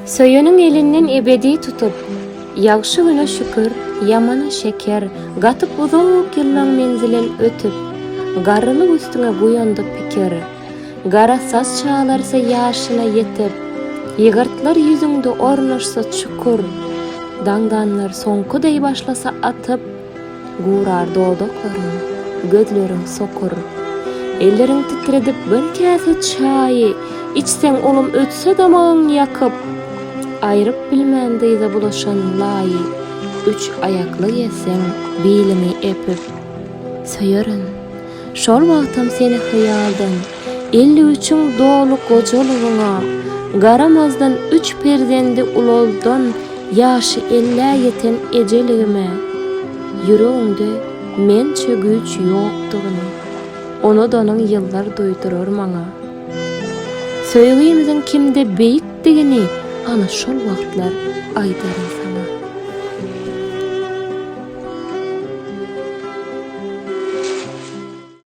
Söýeniň elinden ebedi tutup, Ýagşy güne şükür, ýamana şeker gatyp uzak ýyllaň menzilin ötüp, garrylyk üstüňe guýanda pikir. Gara saç çalarsa ýaşyna ýetip, Ýygyrtlar ýüzüňde ornaşsa çukur, Daňdanlar soňky deý başlasa atyp, Gurar dodaklaryň, gözleriň sokur. Elleriň titredip bir käse çaýy, Içseň olam ötse damagyň ýakyp, Aýryp bilmän dyza bulaşan laýy, Üç aýakly gezseň biliňi epip. Söýerin. Şol wagtam seni hyýaldan, 53-iň doly gojalygyňa garamazdan üç perzendi ulaldan ýaşy ellä ýeten ejeligime ýüregiňde mençe güýç ýokdugyny unudanyň ýyllar duýdurar maňa. Söýgimiziň kimde beýikdigini ana şol wagtlar aýdaryn saňa.